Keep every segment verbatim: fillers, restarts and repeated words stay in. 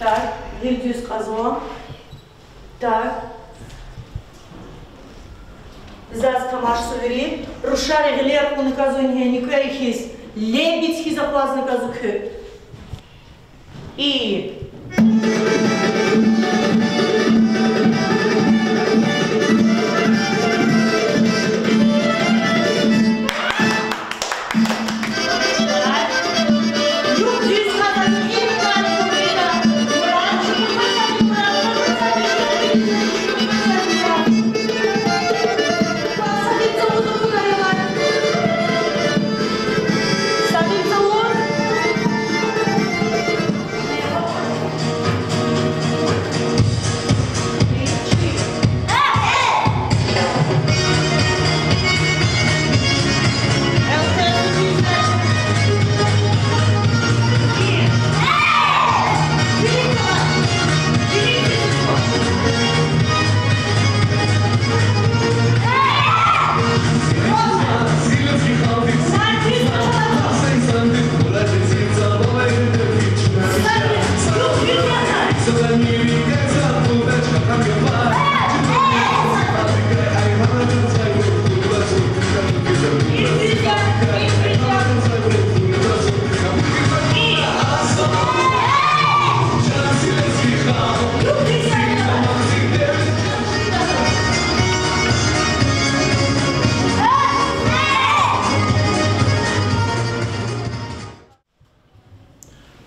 Так, виридаз кьазва. Так. Заз тамаш, са вири. Рушари гъилер кьуна кӀанзава ингье, нуькӀвер хьиз, лебедь хьиз акъвазна кӀанзава куьн. И.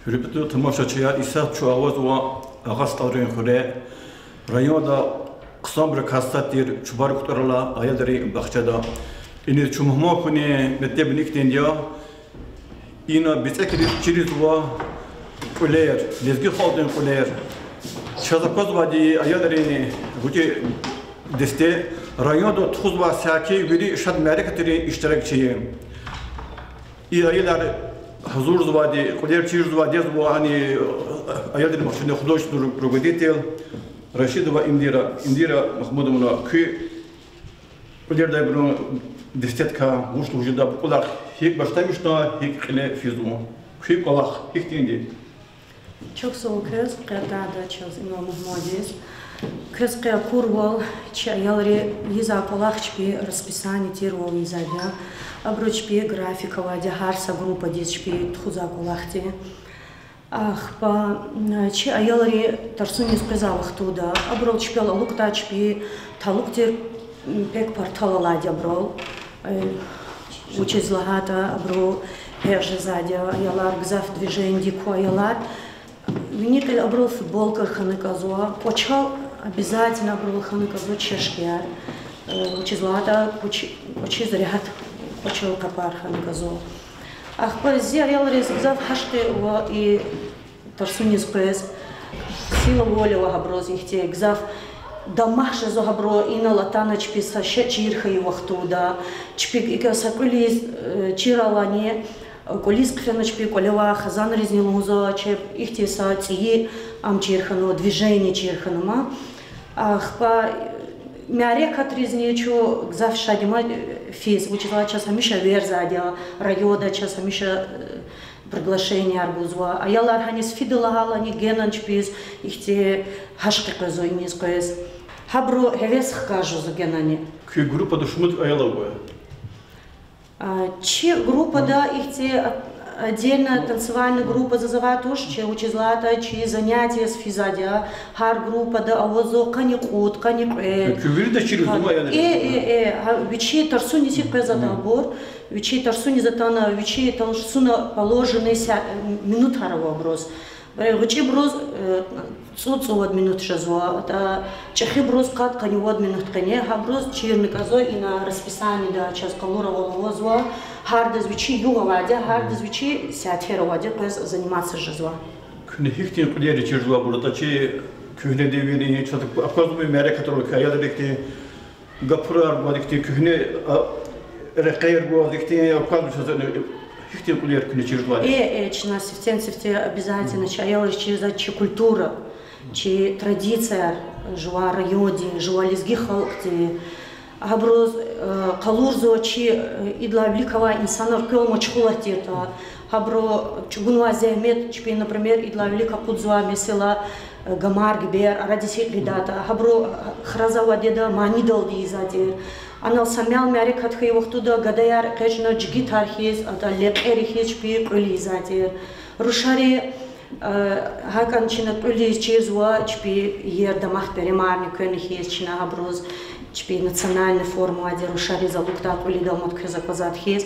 Гьуьрметлу тамашачияр, исятда чун авазва Агъа СтӀалрин хуьре, районда хъсанбурукай сад тир Чубарук тӀвар алай аялрин бахчада. Иниз чун мугьман хьунин метлебни ихьтинди я. Ина бицӀекриз чирзава кьуьлер, лезги халкьдин кьуьлер. Чаз аквазвайди, аялрин гъвечӀи десте районда тухузвай саки вири шад мярекатрин иштиракчи я. И аялар гьазурзавайди, кьуьлер чирзавайди язва ани аялрин бахчадин художественный ру-, руководитель Рашидова Индира, Индира Махмудовна, куь кьуьлердайбурун дестедикай вуч лугьуз жеда, кӀвалах гьикӀ башламишна, гьикӀ кьиле физва, куь кӀвалах гьихьтинди? Чухсагъул квез, къе атайдалай чаз, инал мугьмандиз. Квез къе акурвал, чи аялри ийизвай кӀвалах чпи расписание тирвал ийизвайди я. Абуру чпи график авайди я, гьар са группадиз чпи тухузвай кӀвалахди. Ахпа чи аялри тарсуниз къвезвай вахтунда абурал чпел алукӀдай чпи талукь тир пек-партал алайди я абурал. Вучиз лагьайтӀа абуру гьекь жезвайди я аялар, гзаф движениедик ква аялар. Вини кьил абурал футболкаяр хьана кӀанзава, кӀвачел обязательно абурал хьана кӀанзава чешкаяр. Вучиз лагьайтӀа кӀвач-, кӀвачиз регьят кӀвачел къапар хьана кӀанзава. Ахпа зи аялриз гзаф гьашкьи ава и тарсуниз къвез, сила воли ава гьабуруз ихьтин, гзаф дамах жезва гьабуру, инал атана чпи са шей чир хьайи вахтунда, чпи икӀ са кьуьлиз чиралани, кӀвализ хъфена чпи кӀвале авай хизанризни лугьузва, чеб ихьтин са цӀийи ам чир хьанва, движение чир хьанва. Ахпа мярекатризни чун гзаф шадимат физ, вучиз лагьайтӀа чаз гьамиша верзавайди я, районда чаз гьамиша приглашенияр гузва. Аялар гьаниз фида лагьайтӀани генани чпиз ихьтин гьашкьи къвезва иниз къвез. Гьабуру гьевес хкаж жезва генани. Куь группада шумуд аял ава? Чи группада ихьтин отдельно танцевальный группа заз авайди туш, чи, вучиз лагьайтӀа чи занятиеяр физвайди я, гьар группада авазва къанни кьуд, къанни кьвед. Куь вирида чирзава аялар? Э, э, э, вичи тарсуниз къвезвайди я абур, вичи тарсуниз атана, вичи тарсуна положенный са-, минутар ава абуруз. Гъвечӏибуруз цӏуд-цӏувад минут жезва, атӏа чӏехибуруз къад-къанни вад минут къене, гьабуруз чирна кӏанзава, ина расписаниеда чаз къалуравал авазва, гьардаз вичи югъ авайди я, гьардаз вичи сятер авайди я, къвез заниматься жезва. Куьне гьихьтин кьуьлер чир жезвайбур атӏа чи куьгьне девирдин, чаз аквазвай мярекатрал куь аялрихъди гапурар гваз ихьтин куьгьне, а, рекьер гваз ихьтин, аквазвай чаз гьихьтин кьуьлер куьне чир жезвайди? Э, э, чна сифтени-сифте обязательно чи аялриз чирзава чи культура, чи традицияр, жуван райондин, жуван лезги халкьдин. Гьабуруз, э, къалурзава чи, э, идалай вилик авай инсанар къел машгъулатдатӀа. Гьабуру чӀугунвай зегьмет чпи, например, идалай вилик акъудзавай месэла, э, гамар, гибер, арадиз гьикӀ гъидатӀа. Гьабуру, э, хразвайди ада манидалди ийизвай тир. Анал са мел мярекат хьайи вахтунда гадаяр экъечӀна жигитар хьиз, атӀа лекьер хьиз чпи кьуьл ийизвай тир. Рушари, э, гьакӀан чна кьуьл ийиз чирзава, чпи иер дамах беремарни квена хьиз, чна гьабуруз чпи национальный форма авайди рушариз алукӀдай кьуьл ийидалди квез аквазвайди хьиз.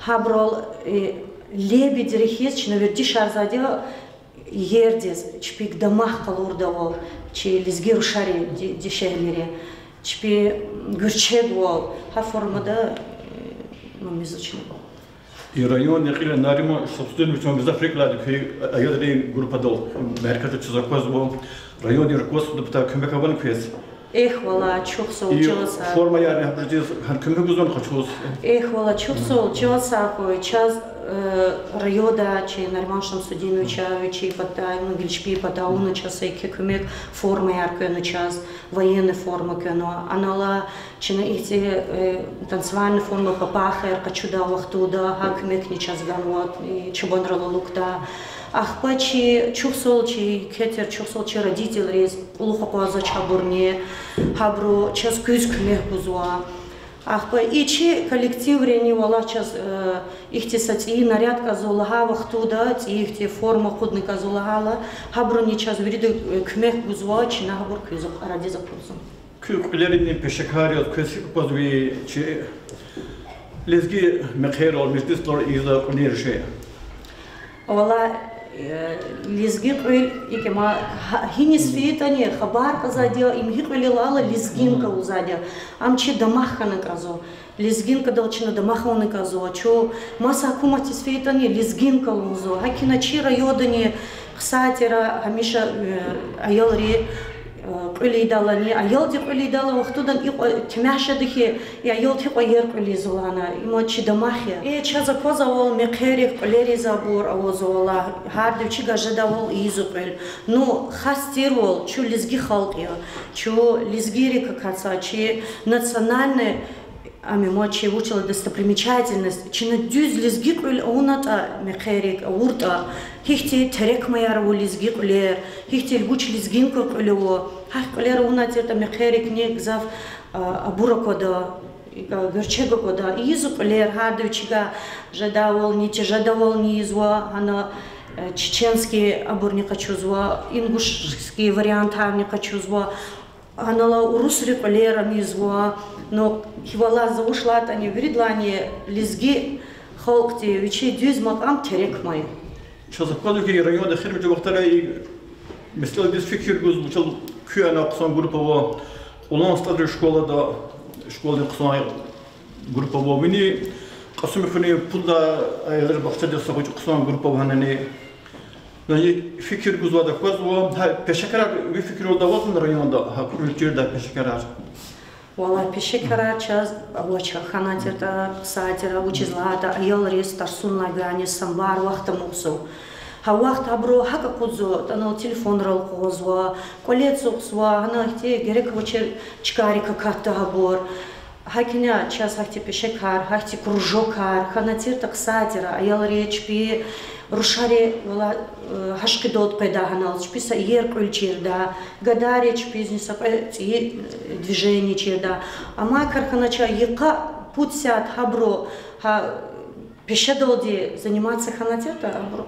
Гьабурал, э, лебедри хьиз чна вердишарзавайди я иердиз, чпик дамах къалурдайвал, чи лезги рушари ди-, дишегьлийри, чпи гуьрчегвал, гьа формада, э, мамизучна. И райондин кьил я Нариман Шамсудинович, вун гзаф рикӀ лагьайди куь аялрин группадал мярекатдиз аквазва, райондин руководстводан патай куьмек авани квез? Эхь, валлагь, чухсагъул, и чан сагъ. Формаярни гьабуруз гьа куьмек гузвани къачуз? Эхь, валлагь, чухсагъул, чан сагъ хьуй, чаз, э, районда чи Нариман Шамсудиновича, вичи патай, ну, гила чпи патай авуна чаз са еке куьмек, формаяр квена чаз, военный форма квена. Анал чна ихьтин, э, танцевальный форма, папахаяр къачудай вахтунда гьа куьмекни чаз ганва, э, чубанрал алукӀдай. Ахпа чи чухсагъул, чи кьетӀер, чухсагъул чи родительриз, кьулухъ акъвазвач гьабурни, гьабуру чаз куьз куьмек гузва. Ахпа и чи коллективрини, валлагь, чаз, э, ихьтин са цӀийи наряд кӀанзава лагьай вахтунда, цӀийи ихьтин форма акъудна кӀанзава лагьайла, гьабуруни чаз вирида, э, куьмек гузва, чна гьабур куьз арадиз акъудзава. Куь кьуьлерин пешекар яз квез гьикӀ аквазва чи лезги мехъерал, межлисрал ийизвай кьуьлерин шей? Валлагь, э, лезги кьуьл икӀ я, ма, гьа-, гьиниз фейитӀани хабар кьазвайди я, им гьи кьуьл я лагьайла, лезгинка лугьузвайди я. Ам чи дамах хьана кӀанзава. Лезгинкадал чна дамах авуна кӀанзава. Чун маса гьукуматдиз фейитӀани лезгинка лугьузва. ГьакӀ хьана чи райондани хъсан тир, гьамиша, э, аялри, э, кьуьл ийидалани, аялди кьуьл ийидалай вахтунда икьван темягь жеда хьи, и аялди гьикьван иер кьуьл ийизва лагьана, им чи дамах я. Э, чаз аквазвайвал мехъерик кьуьлериз абур авазва, валлагь, гьарда вичивай жедайвал ийизва кьуьл. Ну, хас тирвал, чун лезги халкь я. Чун лезгийрик акатзава, чи национальный, ам я ма чи вучиз лагьайтӀа достопримечательность, чна дуьз лезги кьуьл авунатӀа, мехъерик авуртӀа, гьихьтин терекмаяр ава лезги кьуьлер, гьихьтин вуч лезгинка кьуьл ава, гьахьтин кьуьлер авунатӀа мехъерикни гзаф, а, абур аквада, гуьрчег аквада, ийизва кьуьлер, гьарда вичивай жедайвални, тежедайвални ийизва, гьана, э, чеченский абурни къачузва, ингушский вариантарни къачузва. Анал урусрин кьуьлер ам ийизва, ну, гьи валай за вуч лагьайтӀани, виридалайни лезги халкьди вичин дуьз макьам терекма я. Чаз аквазва хьи, районда эхиримжи вахтара и месэладиз фикир гуз, вучиз лагьайтӀа куь ана хъсан группа ава, Кьулан СтӀалрин школада, школадин хъсан группа ава, вини Кьасумхуьруьн пуд лагьай аялрин бахчадиз са гъвечӀи хъсан группа ава гьанани. Ну, и фикир гузвайди аквазва, гьа пешекарар ви фикирдалди авазвани районда, гьа кьуьл чирдай пешекарар? Валлагь, пешекарар чаз авач, хьанатӀа, хъсанатӀа, вучиз лагьайтӀа аялриз тарсунилай гуьгъуьниз самбар вахт амукьзава. Гьа вахт абуру гьакӀ акъудзава, анал телефонрал къугъвазва, кӀвале ацукьзава, гьана ихьтин герек авачир чкайрик акатда гьабур. ГьакӀ хьана чаз гьахьтин пешекар, гьахьтин кружокар хьанатӀа, хъсанатӀа, аялри чпи, рушари, валлагь, э, гьашкидалди къведа гьанал, чпи са иер кьуьл чирда, гадайри чпизни са кьве цӀийи, э, движение чирда. Амма кар хьанача йикъа пуд сят гьабуру, гьа, пешедалди заниматься хьанатӀа, абуру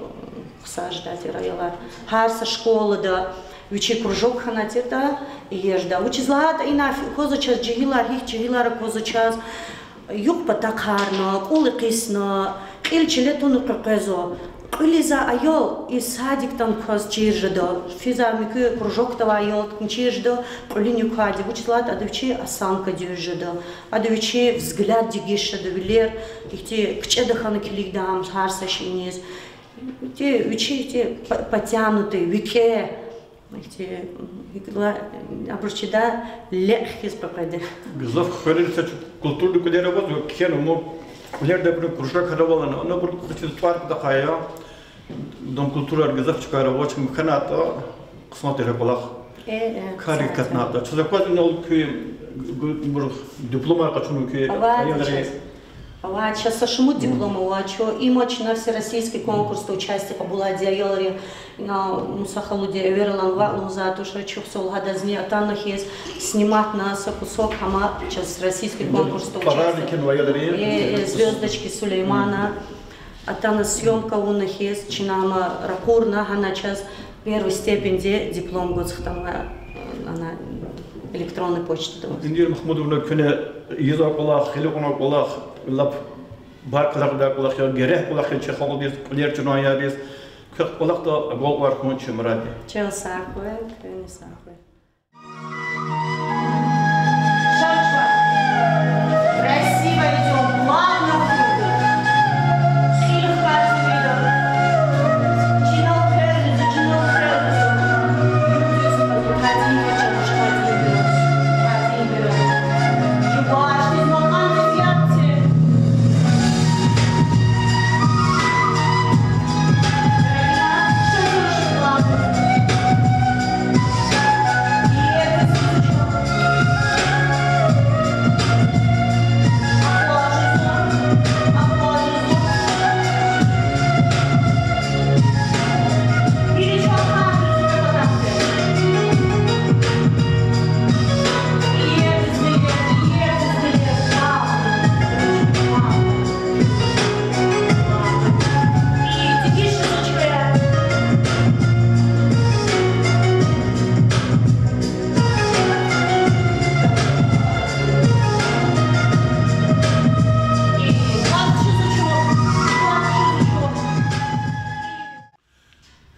хъсан жедай тир аялар. Гьар са школада вичин кружок хьанатӀа, иер жеда. Вучиз лагьайтӀа ина фи-, аквазва чаз жегьилар, гьихьтин жегьилар аквазва чаз, юкь патахъарна, кӀул экъисна, кьил чиле туна къекъвезва. Кьуьл ийизвай аял и садикдан кваз чир жеда, физвай муькуь кружокда авай аялдин чир жеда кьуьлуьн юквайди, вучиз лагьайтӀа ада вичин осанка дуьз жеда, ада вичин взгляд дегиш жеда, вилер ихьтин кичӀеда хьана килигда ам гьар са шейиниз. Ихьтин вичи ихьтин по-, подтянутый, викӀегь, ихьтин, икӀ лагьайла, абур чидай лекь хьиз къекъведа. Гзаф хуьрерин са культурный кьуьлер авазва, кхьена ама кьуьлердайбурун кружокар авалана, анабур хъсан тӀвар кудахъая. Дом культурайра гзаф чкайра авач, ам хьанатӀа хъсан тир кӀвалах. Э, э, кар ксаратда. Чаз аквазва инал куь гу-, гу-, дипломар къачуна куь аялри? Ава, чаз са шумуд диплом ава, чун има чна всероссийский конкурсда участие кьабулайди я аялри. Ина Муса халуди эвералан ваъ лугьузвай туш, чухсагъул гьадазни атана хьиз сниматьна са кусок гьама чаз всероссийский конкурсда участие. Э, э, Звёздочки Сулеймана. Атана съёмка авуна хьиз, чна ама ракъурна, гьана чаз первой степеньди диплом гваз хтанва, ана электронный почтада. Индира Махмудовна, куьне ийизвай кӀвалах, гъиле кьунвай кӀвалах, лап баркаллай кӀвалах я, герек кӀвалах я чи халкьдиз, кьуьлер чӀугунвай аялриз. Квехъ кӀвалахда агалкьунар хьун чи мурад я. Чан сагъ хьуй, куьн сагъ хьуй. Красиво идём, плавно.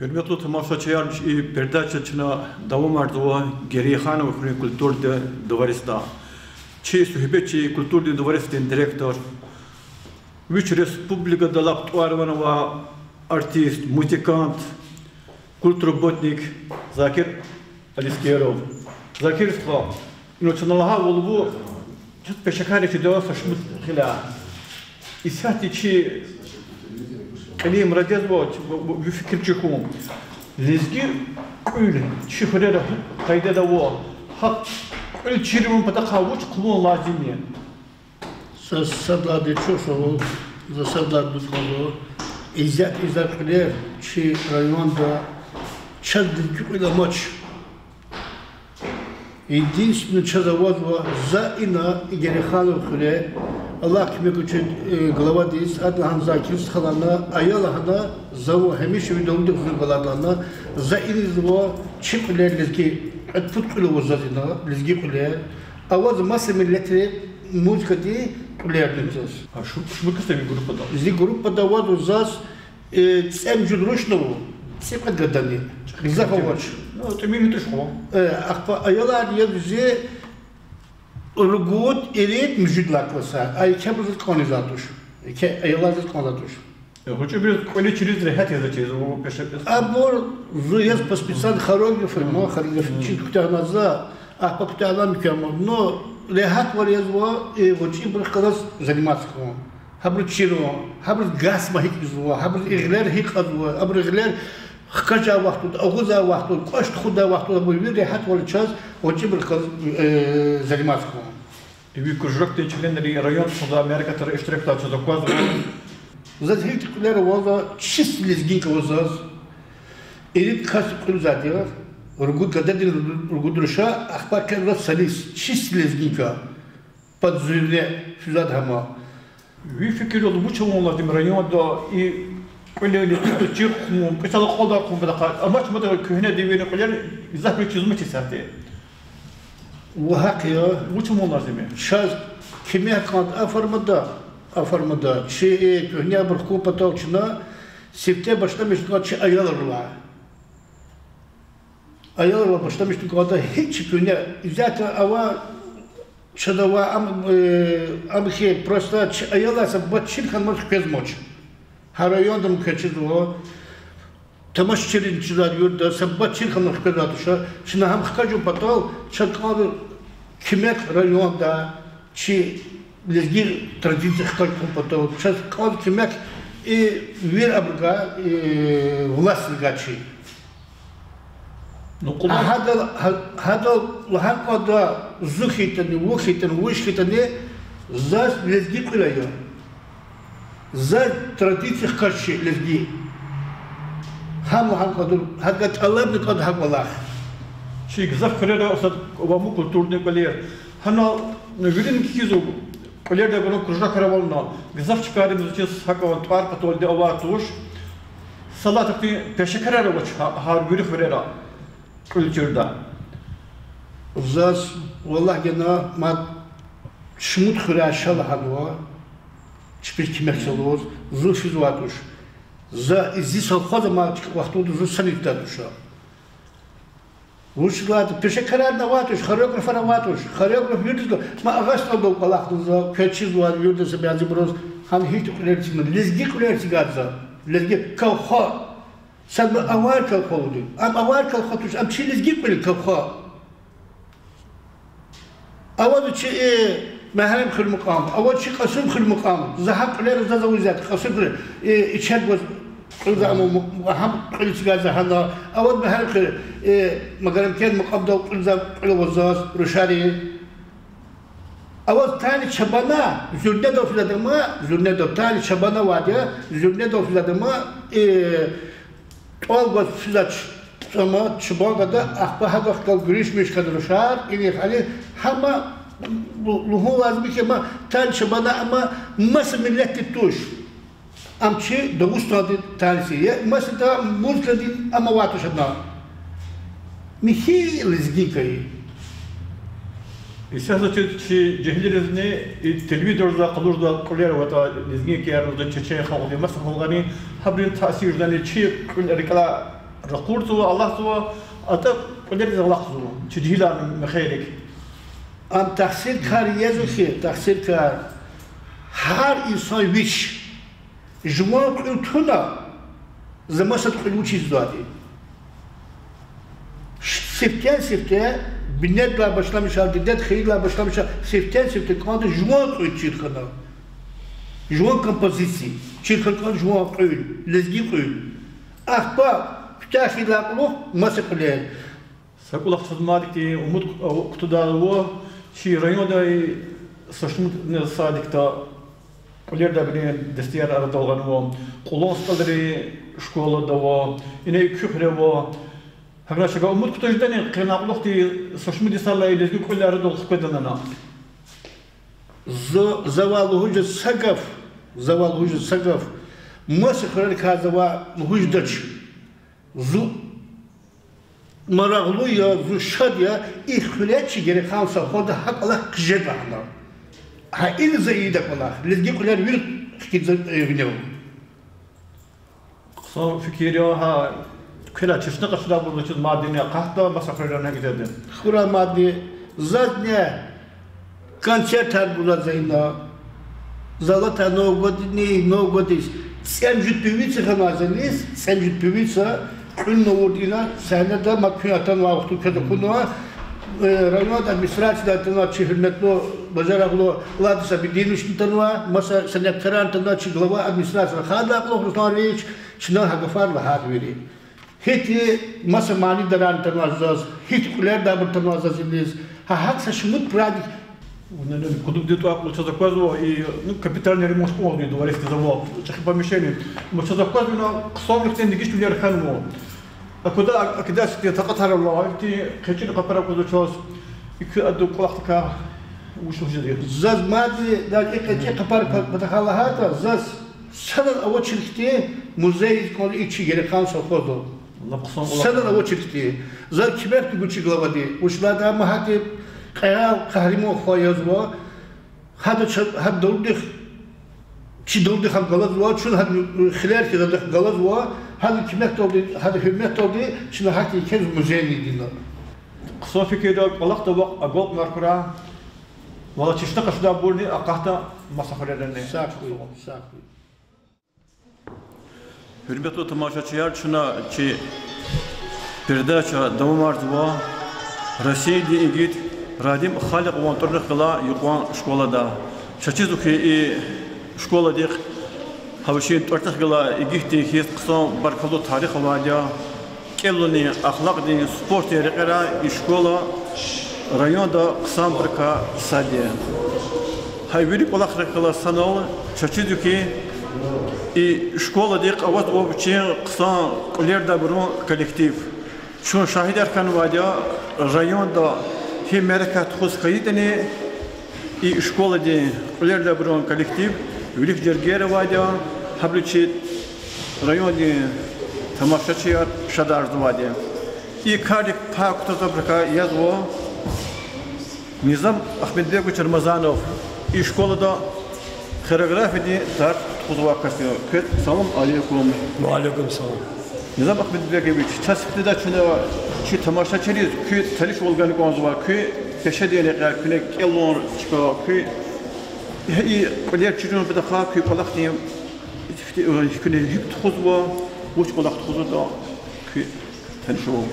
Гьуьрметлу тамашачияр, и передача чна давамарзава Герейханован хуьруьн культурный дворецда. Чи суьгьбетчи культурный дворецдин директор, вич республикада лап тӀвар-ван авай артист, музыкант, культработник Закир Алискеров. Закир стха, инал чна лагьайвал, вун чаз пешекаррикай дуьз са шумуд хиле. Исятда чи кьилин мурадзава, ви фикир чир хьун. Лезги кьуьл чи хуьрера гьикӀ къайдада ава, гьа кьуьл чирун патахъай вуч хъувун лазим я? Са сад лагьайди чухсагъул, за сад лагьайди кӀанзава. Исятда и кьуьлер чи районда чаз лезги кьуьл амач. Единственное, чаз авазва, за ина Герейханован хуьре, Аллагь куьмек гуй чи, э, главадиз, ада лагьана, Закир стхалана, аял лагьана, за вун гьамиша ви далудихъ зун галаз лагьана, за инизва чи кьуьлер лезги, кьвед-пуд кьуьл ава заз ина, лезги кьуьлер. Аваз маса миллетрин музыкадин кьуьлерни заз. А шу-, шумуд кас ава ви группада? Зи группада авазва заз, э, цӀемуьжуьд рушни ава, цӀикьвед гадани. Гзаф авач. Ну, тӀимил туш хьи. Э, ахпа аялар я зи ругуд, ирид, муьжуьд лагьай классар. А еке-абуруз кӀанзавай туш. Еке аялар заз кӀанзавай туш. Э, гъвечӀибуруз кьуьлер чириз регьят яз чириз, о, пешекарриз. Абур зун яз по специальности хореограф, ма хореограф чириз куьтягьна за, ахпа куьтягьна мекӀанва. Ну, регьятвал язва, э, гъвечӀибурухъ галаз заниматься хьун. Гьабуруз чирун, гьабуруз газ ма гьикӀ ийизва, гьабуруз и гъилер гьикӀ кьазва, гьабуруз гъилер хкажай вахтунда, агъузай вахтунда, кӀвач тухудай вахтунда, абур вири регьятвал чаз гъвечӀибурухъ галаз, э, заниматься хьун. И ви кружокдин членри райондин тухузвай мярекатра иштиракдай чаз аквазва. Заз гьихьтин кьуьлер авазва, чисто лезгинка ава заз. Ирид касдин кьуьл заз я, ругуд гададин, ругуд руша, ахпа кӀелзава солист, чисто лезгинка. Под зуьрне физвайди гьама. Ви фикирдалди вуч авун лазим районда и кьуьлерин чир хъувун, кьве йисалай кьалдарай хъувун патахъай? Амач мад куьгьне девирдин кьуьлер, гзафбуруз чизва чи сятда. Ва гьакӀ я. Вуч авун лазим я? Чаз куьмек кӀанда а формада, а формада. Чи, э, куьгьнебур хьун патал чна сифте башламишна кӀанда чи аялрилай. Аялрилай башламишна кӀанда, гьич чи куьгьне, исятда ава, чаз ава, ам, э, ам хьи, просто чи аялар са бат чир хьанмаз хквезмач. Гьа районда квез чизва, тамашачийриз чизвайди я, юртда са бат чир хьанмаз хквезвай туш. Чна гьам хкажун патал чаз кӀанда куьмек районда, чи лезги традиция хкажун патал чаз кӀанда куьмек и вири абурувай, властдивай чи. Ну, кьулан. Гьадал, гьа-, гьадал лагьай кӀанда, зун хьайитӀани, вун хьайитӀани, вуж хьайитӀани, заз лезги кьуьл ая. Заз традицияр хкаж чи лезги. Гьам лагьай кӀанда, гьакӀ тӀалабни кӀанда гьа кӀвалах. Чи гзаф хуьрера устад ва мукультурный кӀвалер. Гьана вирин кхьизва, кӀвалерда гана кружокар авуна, гзаф чкайриз чиз гьакӀ авай тӀвар паталди авай туш. Са лагьайтӀа хьтин пешекарар авач гьа-, гьар вири хуьрера кьуьл чирда. Заз, валлагь, гена мад шумуд хуьряй ша лагьанва, чпиз куьмек це лугьуз, зун физвай туш. За и зи совхоз амай чка вахтунда зун санитар туш. Вучиз лагьайтӀа пешекарарни авай туш, хореографар авай туш, хореограф виридаз га-, ма Агъа СтӀалдал кӀвалахна за, квез чизвай вирида са бязибуруз, гьана гьихьтин кьуьлер эцигна, лезги кьуьлер эцигайди за, лезги колхо. Садни авай колхо лугьуди. Ам авай колхо туш, ам чи лезги кьуьл колхо. Аваз чи, э, Мегьарамхуьр макьам, аваз чи Кьасумхуьр макьам. За гьа кьуьлер заз авур ятӀа, Кьасумхуьр, э, Ичербуз кьуьл за ам, гьам кьуьл эцигай за гьана. Аваз Мегьарамхуьр, э, Магарамкент макьамдал кьуьл за, кьуьл аваз заз, рушари. Аваз тани чабана, зуьрнедал физвайди ама, зуьрнедал тани чабана авайди я, зуьрнедал физвайди ама, э, тӀвал гваз физвай ч-, ама чубан гада, ахпа гьадахъ галаз гуьруьш-муьруьш хьана рушар, инихъ-анихъ, гьама лу-, лугьун лазим я хьи, ама тани чабана ама маса миллетди туш. Ам чи Дагъустандин танец я, масадан Мурталдин ам авай туш ана. Михьи лезгинка я. Исятда чи, чи жегьилризни и телевизорда къалурзавай кьуьлер аватӀа, лезгинкаяр лугьуда, чечен халкьдин, маса халкьарин, гьабурун таъсир жедани чи кьуьл рикӀелай ракъурзава, алатзава, атӀа кьуьлериз алахъзава чи жегьиларин мехъерик. Ам тахсир кар язва хьи, тахсир кар. Гьар инсан вич жуван кьуьл туна, за масад кьуьл вуч ийизвайди. Сифтени-сифте, бинедилай башламиша, дидед хийирдилай башламиша, сифтени-сифте кӀанда жуван кьуьл чир хьана. Жуван композиция чир хьана кӀанда, жуван кьуьл, лезги кьуьл. Ахпа куьтягь хьайидалай кьулухъ маса кьуьлер. Са кӀвалах чаз мад ихьтин умуд кутадайвал ава, чи райондай са шумуд садикда кьуьлердайбурун дестеяр арадал гъанва, Кьулан СтӀалрин школада ава, инай куь хуьре ава. Гьакӏ чна умуд кутаз жедани къенлай кьулухъди са шумуд йисалай лезги кьуьл арадал хкведани? Зу-, завай лугьуз жез са гаф, завай лугьуз жез са гаф. Маса хуьрерикай завай лугьуз жедач. Зун марагълу я, зун шад я, и хуьре чи Герекан совхозда гьа кӏвалах хъжеда лагьана. Гьа ина за ийидай кӏвалах, лезги кьуьлер вири хкида за, э, винел. Хъсан фикир я, гьа куьлай чешне къачудайбур заз чиз мадни акъатда, маса хуьрерани гзафди. Хьурай мадни, зазни концертар гузвай за ина. Залатай Новый годни, Новый годиз цӏемуьжуьд певица хьанвай за иниз, цӏемуьжуьд певица, кьуьлни авурди ина, сегьнеда мад куьн атанвай вахтунда квез акунва, э, районда администрацияда атанвай чи гьуьрметлу бажарагълу Владис Абидиновични атанва, маса санаткарарни атанва, чи глава администрации рахадай кьулухъ Руслан Алиевич, чна гьа гафар лагьайди вири. Гьихьтин маса манидарарни атанва заз, гьихьтин кьуьлердайбурни атанва заз иниз. Гьа гьакӏ са шумуд праздник. Вуна кудубди тӏвакьла чаз аквазва, и, ну, капитальный ремонт кьунвайди дворецдиз ава, чӏехи помещение. Ма чаз аквазва, ина хъсанвилихъди дегишвилер хьанва. Аквада, а-, акида сифте такьатар ала, ихьтин къецин къапар аквазва чаз, и куь адан кӏвалахдикай вуч лугьуз жеда? Заз мадни, да, и къецин къапар па-, патахъай лагьайтӏа, заз санал авачир хьтин музейдиз кӏанда и чи Герекан совхозда. Санал авачир хьтин. Заз куьмекни гуда чи главади. Вучиз лагьайтӏа ам гьахьтин кьегьал къагьриман хва язва. Гьада ча-, гьада далудихъ, чи далудихъ гьам галазва, чун гьадан хилер хьиз адахъ галазва, гьадан куьмекдалди, гьадан гьуьрметдалди чна гьахьтин квез музейни ийида. Хъсан фикир я, кӏвалахда вахъ агалкьунар хьурай, валлагь, чешне къачудайбурни акъатда маса хуьрерани. Сагъ хьуй, сагъ хьуй. Гьуьрметлу тамашачияр, чна чи передача давамарзава. Россиядин игит Радим Халикьован тӏварунихъ галай юкьван школада. Чаз чизва хьи, и школадихъ, гьа вичин тӏварунихъ галай игитдин хьиз хъсан баркаллу тарих авайди я. кӀелунин, ахлакьдин, спортдин рекьерай и школа районда хъсанбурукай сад я. Гьа вири кӀвалахрихъ галаз санал чаз чизва хьи, и школадихъ аватзава вичин хъсан кьуьлердайбурун коллектив. Чун шагьидар хьанвайди я, районда гьи мярекат тухуз хьайитӀани, и школадин кьуьлердайбурун коллектив вилик жергер авайди я, гьабуру чи райондин тамашачияр шадарзавайди я. И кардик пай кутазвайбурукай язва Низам Ахмедбегович Рамазанов, и школада хореографиядин тарс тухузвай кас я. Квез салам алейкум. Ва алейкум салам. Низам Ахмедбегович, чаз хкида чна, чи тамашачийриз куь танишвал гана кӀанзава, куь пешедин рекьяй, куьне кӀелун чка, куь, и кьуьлер чирун патахъай куь кӀвалахдин, куьне гьикӀ тухузва, вуч кӀвалах тухузватӀа, куь танишвал.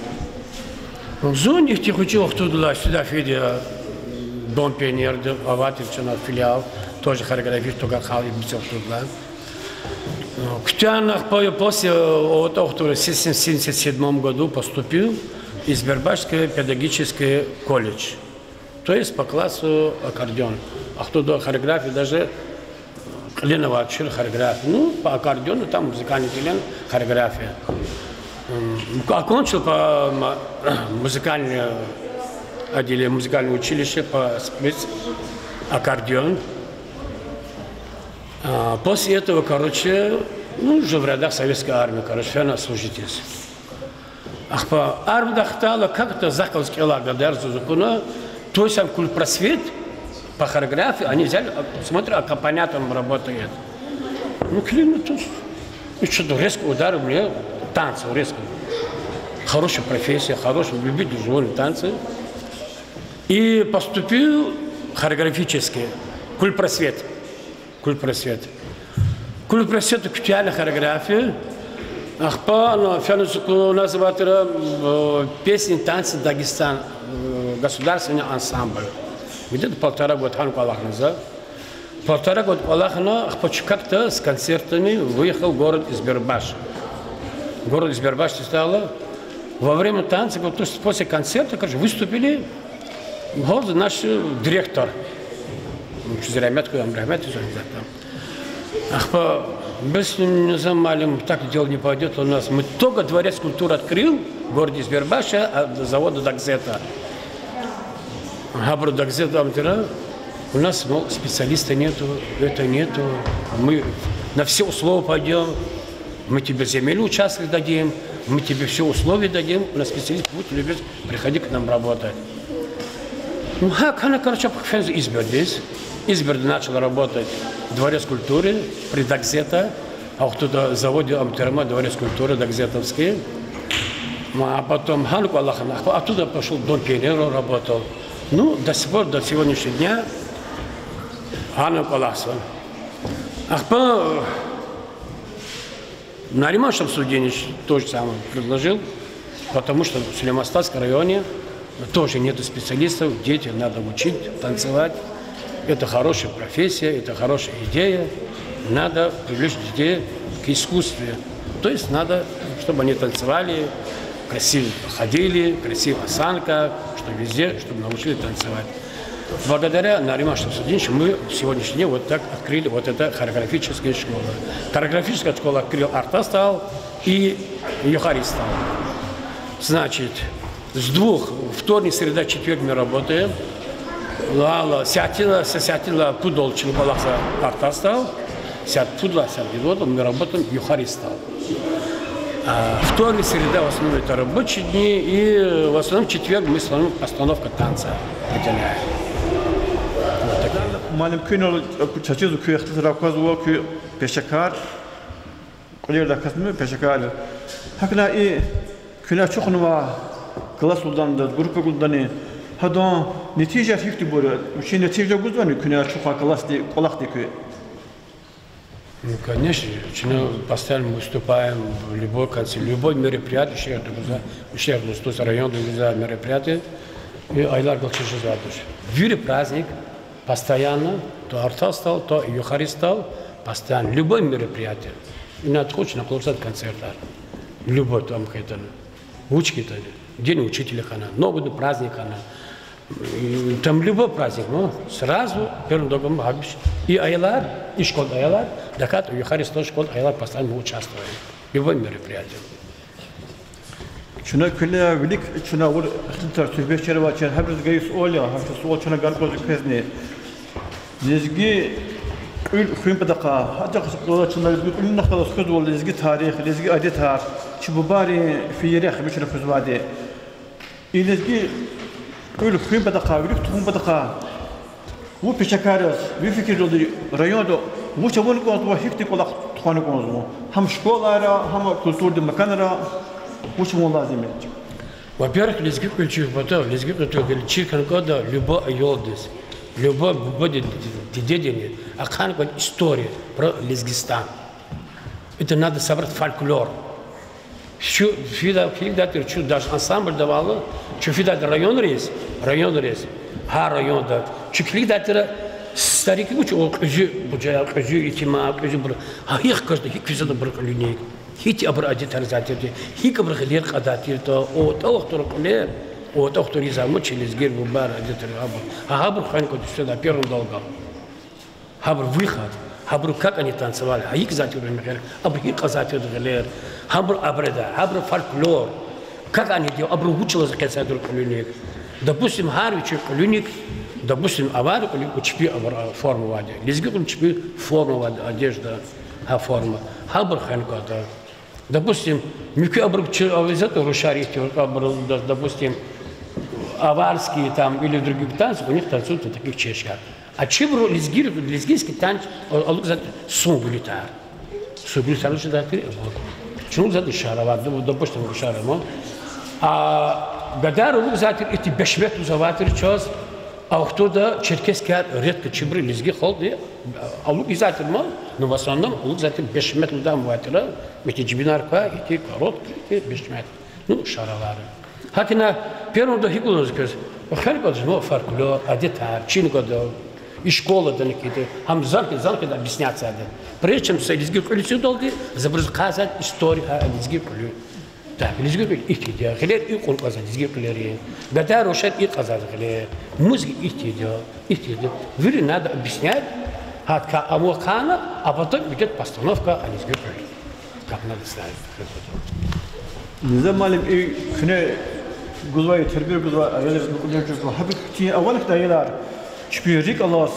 Зун ихьтин хъуьчӀи вахтундилай сюда фейиди я, Дом пионерда авай тир чна филиал, тоже хореографист, токар халкь бицев вахтундилай. Куьтягьна ахпа я после, вот, семьдесят седьмом году поступил Избербашский педагогический колледж. То есть по классу аккордеон. Ахтуда хореография даже кьиле авай тушир хореография. Ну, по аккордеону там музыкальный отделение, хореография. М, окончил по м-, музыкальное отделение, музыкальное училище по спец-, аккордеон. А, после этого, короче, ну, уже в рядах Советской армии, короче, фена служить из. Ахпа армида хтайла как-то захъ галаз кӀелай гадаяр заз акуна, то есть там культпросвет по хореографии, они взяли, а, смотрю, аккомпаниатором работает. Ну, килигна туш. И что-то резко ударил мне танцы, резко. Хорошая профессия, хорошая, любить же танцы. И поступил хореографический, культпросвет. Культпросвет. Культпросвет куьтягьна хореография. Ахпа, ну, фена заз акуна, у нас авай тир, э, песни, танцы, Дагестан, э, государственный ансамбль. Где-то полтора года гьана кӀвалахна за. Полтора года кӀвалахна, ахпа чу как-то с концертами выехал в город Избербаш. Город Избербаш стало. Во время танца, вот, то есть после концерта, короче, выступили, гьалда наш директор. Чуьз рагьмет хьуй, ам рагьмет хьуй, ахпа, без Низам муаллим так дело не пойдёт у нас. Мы только дворец культуры открыл в городе Избербаше, а завода Дагзета. Гьабуру Дагзета ам тира, у нас, мол, специалиста нету, это нету. Мы на все условия пойдём. Мы тебе земельный участок дадим, мы тебе все условия дадим, у нас специалист будет, любезно, приходи к нам работать. Ну, гьакӀ хьана, короче, фена за Избердиз. Изберда начал работать дворец культуры при Дагзета, а оттуда заводе ам тир ма дворец культуры дагзетовский. Ну, а потом гьана кӀвалахна, а оттуда пошёл Дом пионеров работал. Ну, до сих пор, до сегодняшнего дня гьана кӀвалахзава. Ахпа Нариман Шамсудинович то же самое предложил, потому что в Сулейман-Стальском районе тоже нету специалистов, детей надо учить танцевать. Это хорошая профессия, это хорошая идея. Надо привлечь детей к искусству. То есть надо, чтобы они танцевали, красиво ходили, красивая осанка, чтобы везде, чтобы научили танцевать. Благодаря Нариману Шамсудиновичу мы в сегодняшний день вот так открыли вот эта хореографическая школа. Хореографическая школа открыл Артастал и Юхаристал. Значит, с двух, вторник, среда, четверг мы работаем. Лала, сятила, са сятила пуд чна кӀвалахзава Артастал, сят пуд лагьай, сят гидвал, мы работаем Юхаристал. А вторник, среда в основном это рабочие дни, и в основном четверг мы в основном постановка танца выделяем. Вот такие. Муаллим, куьнал чаз чизва, куь ихтилатар аквазва, куь пешекар, кьуьлердай касни пешекар я. ГьакӀ хьайила и куьне ачухнавай классдалди, группадалди, гьадан нетижаяр гьихьтинбур я, вичин нетижа гузвани куьне ачухай классди, кӀвалахди куь? Ну, конечно, чна постоянно выступаем в любой конце, любой мероприятие, шегьерда гузвай, шегьерда, то есть районда гузвай мероприятие, и аялар галкӀ жезвайди туш. Вири праздник постоянно, то Артастал, то Юхаристал, постоянно, любой мероприятие. Ина тухуз чна къалурзавайди концертар. Любой там хьайитӀани. Вуч хьайитӀани, День учителя хьана, Новый год праздник хьана, м, там любой праздник, ну, сразу первым долгом гьабуруз и аялар, и школада аялар дакӀан, и Харис тоже школада аялар постоянно участвуют. Любой мероприятие. Чна куьне вилик чна авур ихтилатар, суьгьбетчи авачир, гьабуруз гайи суал я, гьа суал чна гана кӀанзава квезни. Лезги кьуьл хуьн патахъай, гьа чахъ чна лезги кьуьлуьнихъ галаз хуьзвай лезги тарих, лезги адетар, чи бубайрин фейи рехъ вични хуьзвайди. И лезги кьуьл хуьн патахъай, вилик тухун патахъай, вун пешекар яз, ви фикирдалди, районда вуч авун кӀанзава, гьихьтин кӀвалах тухвана кӀанзава? Гьам школайра, гьам культурадин маканра вуч авун лазим я? Во-первых, лезги кьуьл чир патал, лезги кьуьл чир хьана кӀанда любой аялдиз, любой бубадин, дидедин ахъайна кӀанда история про Лезгистан. Это надо собрать фольклор. Чун фида-, килигдай тир, чун даже ансамбльда авайла, чун фидайди районриз, районриз, гьар районда. Чун килигдай тир, старики вуч, о, кьуьзуь къужаяр, кьуьзуь итимар, кьуьзуь бур-, гьа гьихьтин касди, гьикӀ физватӀа абурун кьуьлуьник, гьихьтин абурун адетар ийизвай тирди, гьикӀ абуру гъилер кьадай тиртӀа, о, тӀвалахъ тура кьуьлер, о, тӀвалахъ тура ийизвай ман чи лезгийрин бубайрин адетар, абур. Гьа, гьабур хвена кӀанда, что на первом долгом. Гьабуру выход, гьабуру как они танцевали, гьа икӀ ийизвай тир мехъер, абуру гьикӀ кьазвай тир гъилер, гьабурун обряд, гьабурун фольклор, как они делали, абуру вучиз къецяй тир кьуьлуьник. Допустим, гьар вичин кьуьлуьник, допустим, авайди кьуьлуьник, чпи абур, а, форма авайди, лезги кьуьлуьник чпи форма авайди, одежда, гьа форма, гьабур хвена кӀанда. Допустим, муькуь абуру чи авайди рушар ихьтин, абуру, д-, допустим, аварские там или другие танцы, у них танцуют на таких чечках. А чибуру лезгийри, лезгинский танец, а, алукӀзавайди сунгулитар. Сунгулитар лугьузвайди абур. Чун лугьузвайди шаровар, д-, допустим, рушар ама. А гадайри алукӀзавай тир, ити бешмет лугьузвай тир чаз, а вахтунда черкесский, редко чибуру лезги халкьди, а, алукӀзавай тир ама, но в основном алукӀзавай тир бешмет лугьузвай тир, мити жибинар квай, ити короткий, ити бешмет. Ну, шаровар. ГьакӀ ина первый долгом гьикӀ лугьуз квез? Хвена кӀанда жуван фольклор, адетар, чина кӀанда, и школадани кӀанда, гьам зан хьи, зан хьиз объясняться ийида. Прежде чем са лезги кьуьл эцигдалди, за абуруз кьазвайди история лезги кьуьлуьн. Так, лезги кьуьл ихьтинди я, гъилер икьван кьазва лезги кьуьлерин, гадайри рушар икьван кьазва гъилер, музыка ихьтинди я, ихьтинди я. Вири надо объяснять, гьа такай ам вахъ хьана, а потом идёт постановка о лезги кьуьл. Как надо ставить. Низам муаллим, и куьне гузвай, тербия гузвай аялриз, мукьва-кьилийриз, гьабуру хьтин авани хьтин аялар, чпин рикӀ алаз,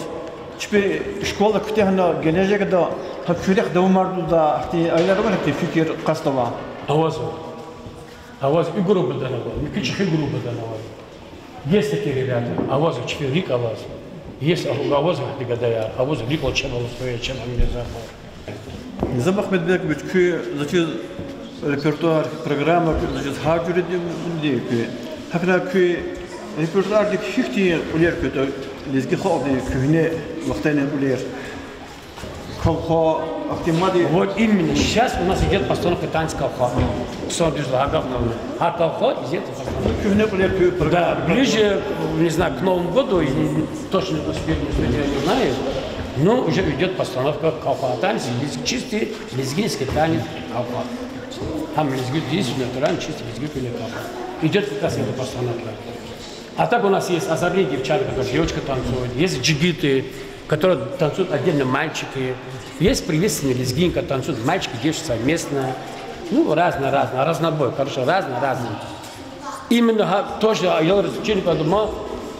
чпи школа куьтягьна гележегда гьа куь рехъ давамардалда, хьтин аялар авани хьтин фикир къастава? Авазва. Авазва, и группадан ава, муькуь чӀехи группадан ава. Есть такие ребята, авазва чпин рикӀ алаз. Есть, а, авазва гьахьтин гадаяр, авазва рикӀ алаз чеб алаз, чеб алаз. Низам Ахмедбекович, куь заз чиз репертуар, программа, куь заз чиз гьар жуьрединди куь. ГьакӀ ина куь репертуардик гьихьтин кьуьлер куьтӀа, лезги халкьдин куьгьне вахтарин кьуьлер? Колхо, ахьтин мад. Вот именно сейчас у нас идёт постановка танца колхо. Хъсан дуьз лагьай гаф я. Гьа колхо идёт постановка. Куьгьне кьуьлер куь программа. Да, ближе, не знаю, к Новому году, и точно успеем, не успеем, я не знаю. Но уже идёт постановка колхо. Танец лез-, чистый лезгинский танец колхо. Там лезги, действительно, натурально чистый лезгинский колхо. Идёт как раз эта постановка. А так у нас есть озорные девчата, которые девочка танцует, есть джигиты, которые танцуют отдельно мальчики, есть приветственная лезгинка, танцуют мальчики, девочки совместно. Ну, разно-разно, разнобой, короче, разно-разно. Именно, ага, тоже аялриз чир кӀанда ма,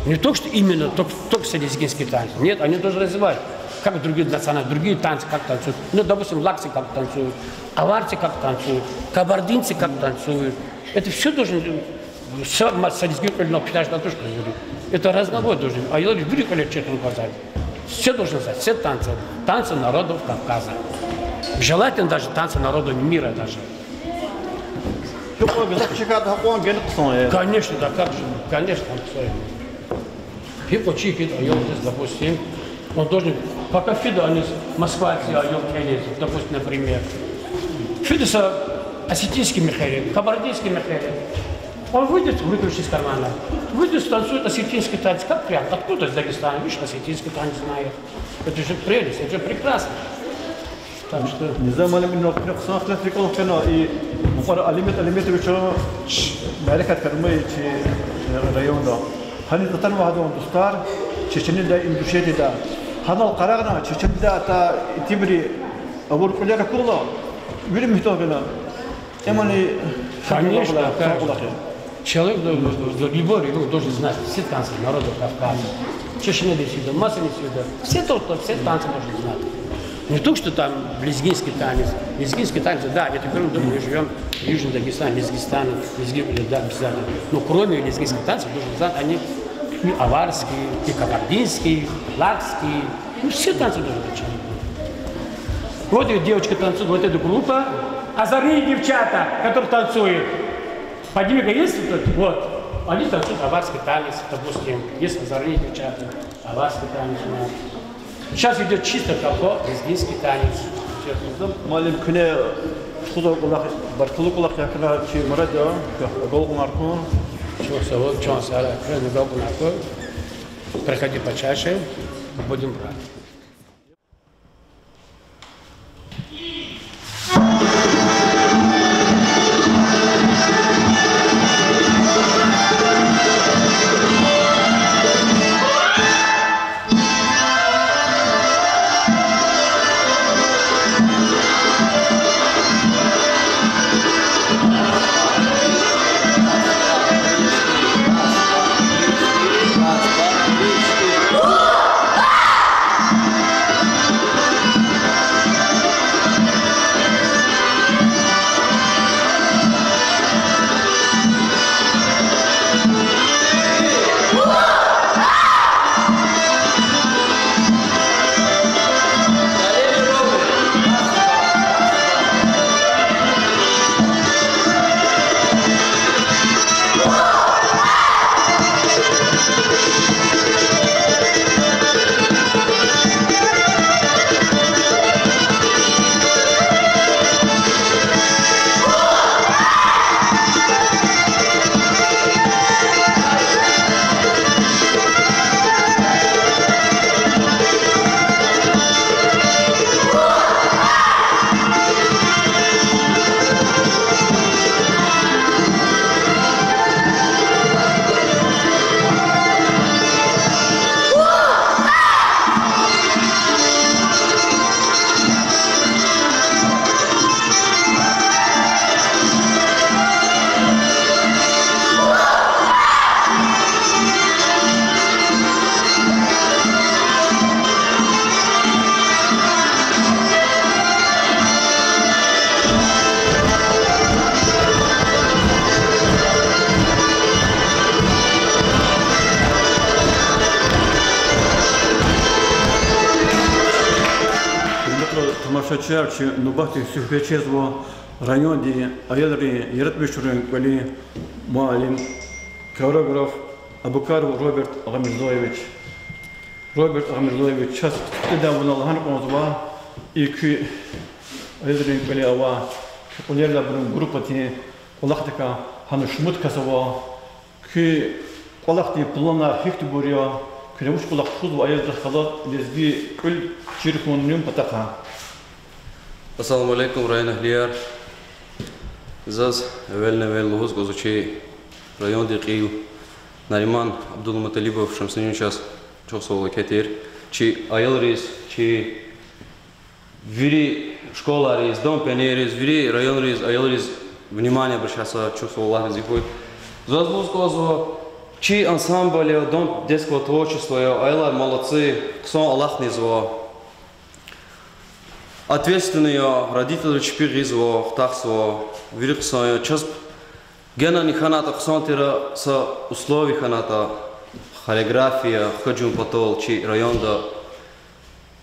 не только что именно, только, только что лезгинский танец. Нет, они должны развивать, как другие национальности, другие танцы как танцуют. Ну, допустим, лакцы как танцуют, аварцы как танцуют, кабардинцы как танцуют. Это всё должен Са, ма, са лезги кьуьлуьна куьтягьна туш кьуьлуьри. Это разнобой должен. Аялри вири кьуьлер чир хьана кӀанзава. Все должны знать, все танцы, танцы народов Кавказа. Желательно даже танцы народов мира даже. Гьикьван гзаф чкада гьакьван гена хъсан я? Конечно, да, как же, конечно, хъсан я. Гьикьван чир хьайитӀа аялдиз, допустим, он должен, пока фида аниз Москвадиз аял кӀелиз, допустим, например. Фида са осетинский мехъерик, кабардинский мехъерик. Он выйдет, руки вышли из кармана. Выйдет, станцует осетинский танец. Как прям? Откуда из Дагестана? Видишь, осетинский танец знает. Это же прелесть, это же прекрасно. Так что Низам муаллим, инал куьне хъсан хилаф рикӀел хкана, и мукьвара Алимет Алиметовича мярекат кармай чи, э, районда. Гьаниз атанва гьадан дустар Чеченидилай, Ингушетидилай. Гьанал къарагъна, Чеченидилай атана итимри авур кьуьлер акурла, вири михьтел гана. Эмни Конечно, да. Человек д-, д-, любой регион должен знать все танцы народов Кавказа. Чечня, до сюда, Массовин, сюда. Все то, то, все танцы должен знать. Не то, что там лезгинский танец. Лезгинский танец, да, я теперь думаю, мы живём в Южном Дагестане, Лезгистане, лезги-, да, обязательно. Но кроме лезгинских танцев, должен знать они и аварский, и кабардинский, лакский. Ну, все танцы должен знать человек. Вот эта девочка танцует, вот эта группа. Озорные девчата, которые танцуют. Подними-ка, есть вот это? Вот. Они танцуют аварский танец, допустим. Есть озорные девчата, аварский танец у нас. Сейчас идёт чисто колхо, лезгинский танец. Низам муаллим, куьне тухузвай кӀвалах, баркаллу кӀвалах я хьана чи Мурада, агалкьунар хьун. Чухсагъул, чан сагърай, куьне агалкьунар хьун. Приходи почаще, будем брать. Гьуьрметлу тамашачияр, чи нубатдин суьгьбетчи жезва райондин аялрин яратмишунрин кӀвалин муаллим, хореограф Абукаров Роберт Агъамирзоевич. Роберт Агъамирзоевич, чаз ихтилатда вуна лагьана кӀанзава, и куь аялрин кӀвале авай, куь кьуьлерилай абурун группадин кӀвалахдикай гьана шумуд кас ава, куь кӀвалахдин планар гьихьтинбур я, куьне вуч кӀвалах тухузва аялрихъ галаз лезги кӀуьл чир хьунин патахъай. Ассаламу алейкум, районагьлияр. Заз эвелни-эвел лугьуз кӀанзава чи райондин кьил Нариман Абдулмуталибов Шамсудиновичаз чухсагъул еке тир. Чи аялриз, чи вири школайриз, дом пионерриз, вири районриз, аялриз внимание обращаться, чухсагъул, Аллагь рази хьуй. Заз лугьуз кӀанзава, чи ансамбль я, дом детского творчества я, аялар молодцы, хъсан алахънава. Ответственный я, родительри чпи гъизва, хутахзава, вири хъсан я. Чаз генани хьанатӀа хъсан тир са условие хьанатӀа, хореография хкажун патал чи районда.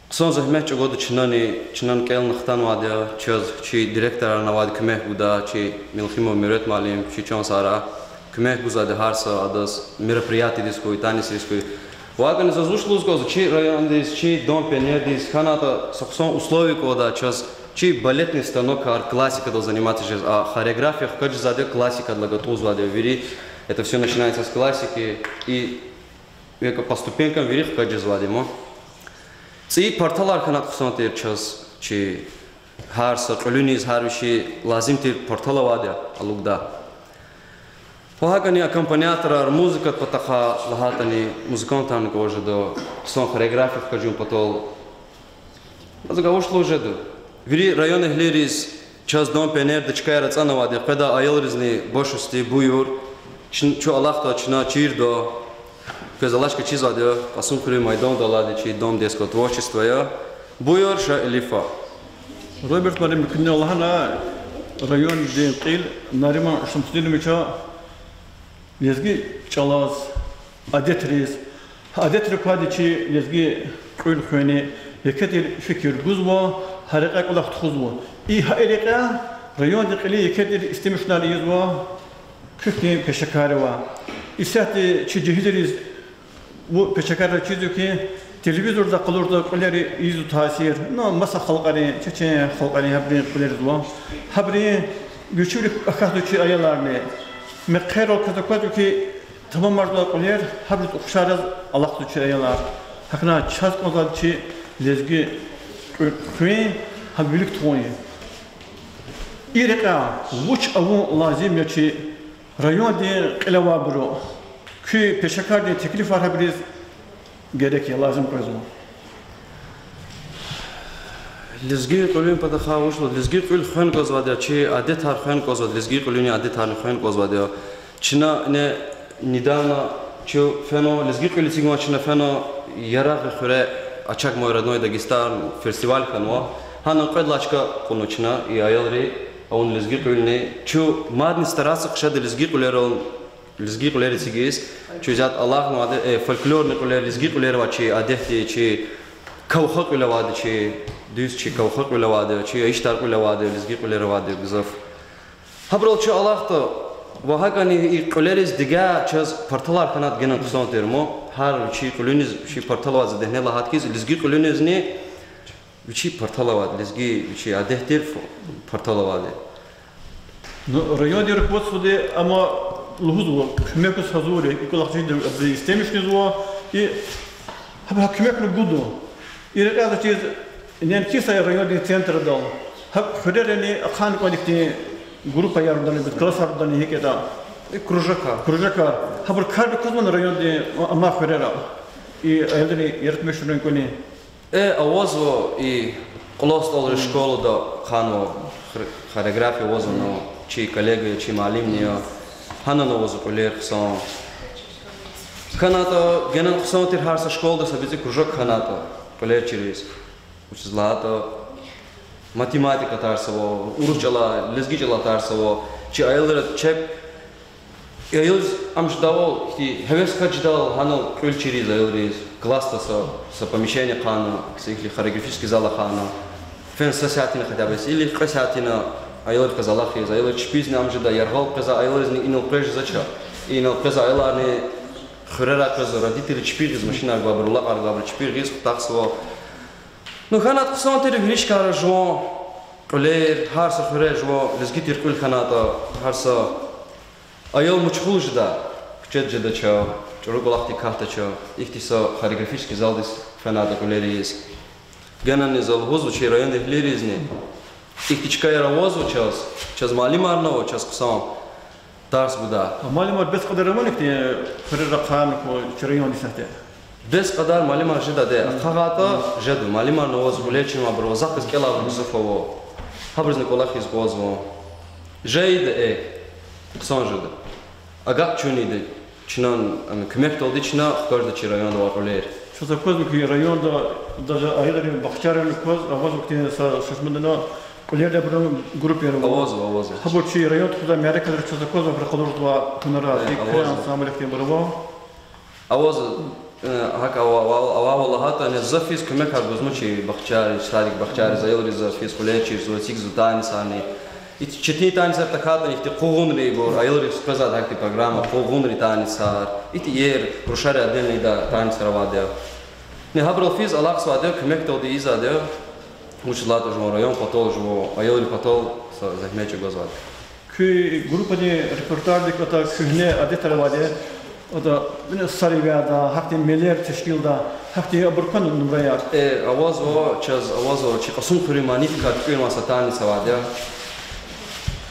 Хъсан зегьмет чӀугвада чнани, чна кӀелна хтанвайди я, чаз чи директорарни авайди куьмек гуда, чи Мелхимов Мервет муаллим, чи чан сагърай, куьмек гузвайди гьар са адаз, мероприятиедиз хьуй, танецриз хьуй. ВакӀни заз вуч лугьуз кӀанзава, чи райондиз, чи дом пионердиз хьанатӀа са хъсан условие кӀанда чаз, чи балетный станокар, классикадал заниматься жез, а хореография хкажзавайди я классикадилай гатӀунзавайди я вири. Это всё начинается с классики и векӀа по ступенькам вири хкажзавайди я ман. ЦӀийи парталар хьанатӀа хъсан тир чаз чи Гьар са кьуьлуьниз гьар вичи лазим тир партал авайди я алукӀда. Ва гьакӀни аккомпаниаторар, музыкадин патахъай лагьайтӀани, музыкантарни кӀанзава жеда, хъсан хореография хкажун патал. Азак авушлу жеда. Вири район эгьлийриз чаз Дом пионерда чкаяр ацӀанвайди я, къведай аялризни башусти буюр, чун, чун алахъда, чна чирда. Квез алачка чизвайди я, Кьасумхуьруьн майданда алайди я чи Дом детского творчества я. Буюр, ша Элифа. Роберт муаллим, куьне лагьана, райондин кьил Нариман Шамсудиновича лезги чӀалаз, адетриз, адетрик квайди чи лезги кьуьл хуьни, еке тир фикир гузва, гьа рекьяй кӀвалах тухузва. И гьа и рекьяй райондин кьилин еке тир истемишунар ийизва, куь хьтин пешекарривай. Исятда чи жегьилриз, вун пешекарриз чизва хьи, телевизорда къалурзавай кьуьлерри ийизва таъсир, ну, маса халкьарин, чечен халкьарин, гьабурун кьуьлерзава. Гьабурун вичивилик акатзава чи аяларни. Мехъерал квез аквазва хьи, тамамарзавай кьуьлер, гьабуруз ухшар яз алахъзава чи аялар. ГьакӀни чаз кӀанзавайди чи лезги кьуьл хуьн, гьам вилик тухун я. И рекьяй вуч авун лазим я чи райондин кьиле авайбуру? Куь пешекардин теклифар гьабуриз герек я, лазим къвезва. Лезги кьуьлуьн патахъай вуч лугьуз, лезги кьуьл хвена кӀанзавайди я, чи адетар хвена кӀанзавайди я, лезги кьуьлуьнин адетарни хвена кӀанзавайди я. Чна ингье недавно чун фена, лезги кьуьл эцигна чна фена Ярагъи хуьре «Очаг — мой родной Дагестан» фестиваль хьанва. Гьана кьвед лагьай чка кьуна чна и аялри, авуна лезги кьуьлни. Чун мадни стараться хъжеда лезги кьуьлерал, лезги кьуьлер эцигиз. Чун исятда алакьнавайди, э, фольклорный кьуьлер, лезги кьуьлер авай чи адетдин, чи кавха кьуьл авайди чи, дуьз чи кавха кьуьл авайди, чи яйиштар кьуьл авайди, лезги кьуьлер авайди гзаф. Гьабурал чун алахъда ва гьакӀни и кьуьлериз дигай чаз парталар хьанайтӀа генани хъсан тир ман. Гьар вичин кьуьлуьниз вичин партал авайди, за дегьне лагьайтӀа хьиз, лезги кьуьлуьнизни вичин партал авайди, лезги вичин адет тир ф-, партал авайди. Ну, райондин руководстводи амма лугьузва, куьмекиз гьазур я, и кӀвалах чида абуруз истемишзава, и гьабур куьмекни гуда. И рекьяй заз чиз, неинки са райондин центрдал, гьакӀ хуьрерани ахъайна кӀанда ихьтин группаяр авани, бес классар авани, гьикӀ ятӀа, кружокар. Кружокар. Гьабуру карни кузвани райондин амай хуьрера, и аялрин яратмишунрин кӀвалин? Э, авазва, и Кьулан СтӀалрин школада хьанва, хор-, хореография авазва, ну, чи коллега я, чи муаллимни я, гьанани авазва кьуьлер хъсан. ХьанатӀа генани хъсан тир гьар са школада са бицӀи кружок хьанатӀа кьуьлер чириз. Вучиз лагьайтӀа математика тарсава, урус чӀалай, лезги чӀалай тарсава, чи аялри чеб, аялриз ам жедайвал, ихьтин гьевес хьиз жедайвал гьанал кьуьл чириз аялриз, классда са, са помещение хъайна, са ихьтин хореографический зал хъайна, фена са сятина хотя бы, или кьве сятина аялрихъ галаз алахъиз, аялриз чпизни ам жеда, яргъал къвезвай аялризни инал къвез жезвач, инал къвезвай аяларни хуьрерай къвезва, родителри чпи гъиз, машинар гвайбур, улакьар гвайбур чпи гъиз хутахзава. Ну, хьанатӀа хъсан тир вири чкайра жуван кьуьлер, гьар са хуьре жуван лезги тир кьуьл хьанатӀа, гьар са аял машгъул жеда, куьчед жедач, чӀуру кӀвалахдик катдач, ихьтин са хореографический залдиз фенатӀа кьуьлер ийиз. Генани за лугьузва чи райондин эгьлийризни, ихьтин чкаяр авазва чаз, чаз муаллимарни ава, чаз хъсан тарс гуда. А муаллимар бес кьадар авани хьтин хуьрера ахъайна квай чи райондин сятте? Бес кьадар муаллимар жедайди я, ахъайнайтӀа жеда, муаллимарни авазва, кьуьлер чинвайбур ава, захъ галаз кӀелайбур гзаф ава. Гьабурузни кӀвалахиз аквазва. Жеда, э, хъсан жеда. Агакь чун ийида, чна, ам, куьмекдалди чна хкажда чи районда авай кьуьлер. Чаз аквазва хьи, районда даже аялрин бахчайрани кваз, авазва хьтин са шашмандана кьуьлердин абурун группаяр ава. Авазва, авазва. Гьабур чи район тухудай мярекатра чаз аквазва, абуру къалурзавай хьунар, э, икра авазва, ансамбль хьтинбур ава. Авазва, э, гьакӀ ава, ава, ава, ава лагьайтӀани, за физ куьмекар гузма чи бахчайриз, садик бахчайриз, аялриз за физ кьуьлер чирзава, эцигзава танецарни. Ихьтин четин танецар тахьайтӀани, ихьтин къугъунрибур, аялриз къвезвайди гьахьтин программа, къугъунрин танецар, ихьтин иер, рушари отдельно ийидай танецар авайди я. Ни гьабурал физ алахъзавайди я, куьмекдалди ийизвайди я, вучиз лагьайтӀа жуван район патал, жуван аялрин патал са зегьмет чӀугвазвайди я. Куь группадин репертуардик атӀа куьгьне адетар авайди я, Ада, вине саривяда, гьахьтин мелер тешкилда, гьахьтин абур кван нумраяр. Э, авазва, чаз авазва, чи Кьасумхуьруьн манидикай туькӀуьрнавай са танец авайди я.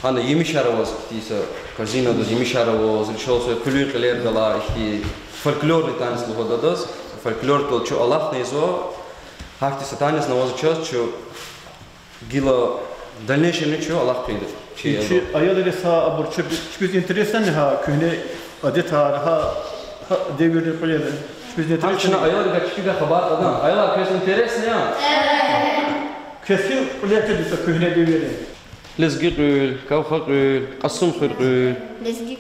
Гьана емишар аваз, ихьтин са корзинадиз емишар аваз, рушал са къуьлуьн кьилер гала, ихьтин фольклорный танец лугьуда адаз, фольклордал чун алахъна ийизва, гьахьтин са танец авазва чаз, чун гила дальнейшемни чун алахъ хъийида. Чи аялриз гьа абур чпи-, чпиз интереснани гьа куьгьне адетар, гьа, гьа девирдин кьуьлер чпиз интереснани? Гьа чна аялрикай чпикай хабар кьадан. Аялар, квез интересно я? Квез гьи кьуьлер квез са куьгьне девирдин? Лезги кьуьл, Кавха кьуьл, Кьасумхуьр кьуьл. Лезги.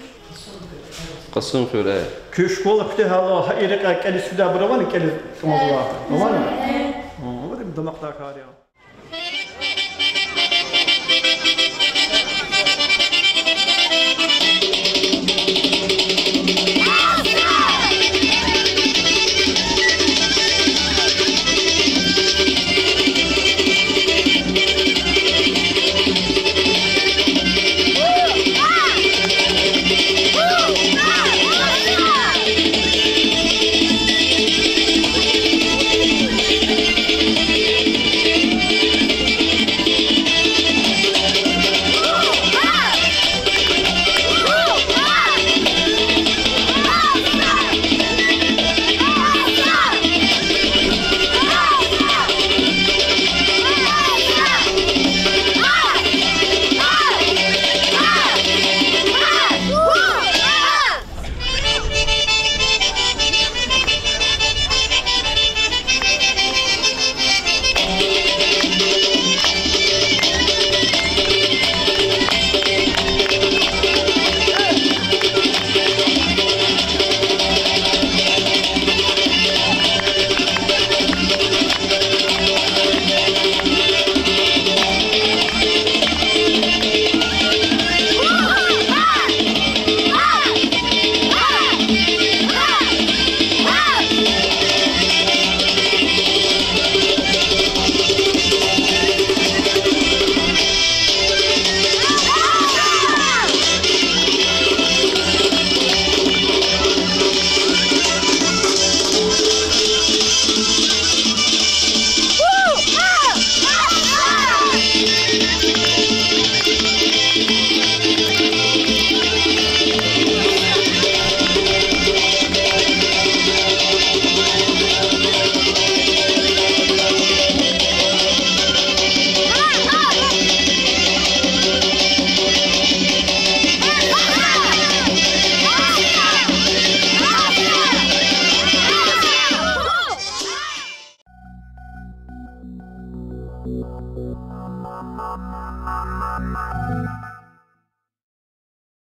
Кьасумхуьр, э. Куь школа куьтягьайла гьа и рекьяй кӀелиз фидайбур авани, кӀелиз кӀанзавай? Авани? О, авади дамахдай кар я.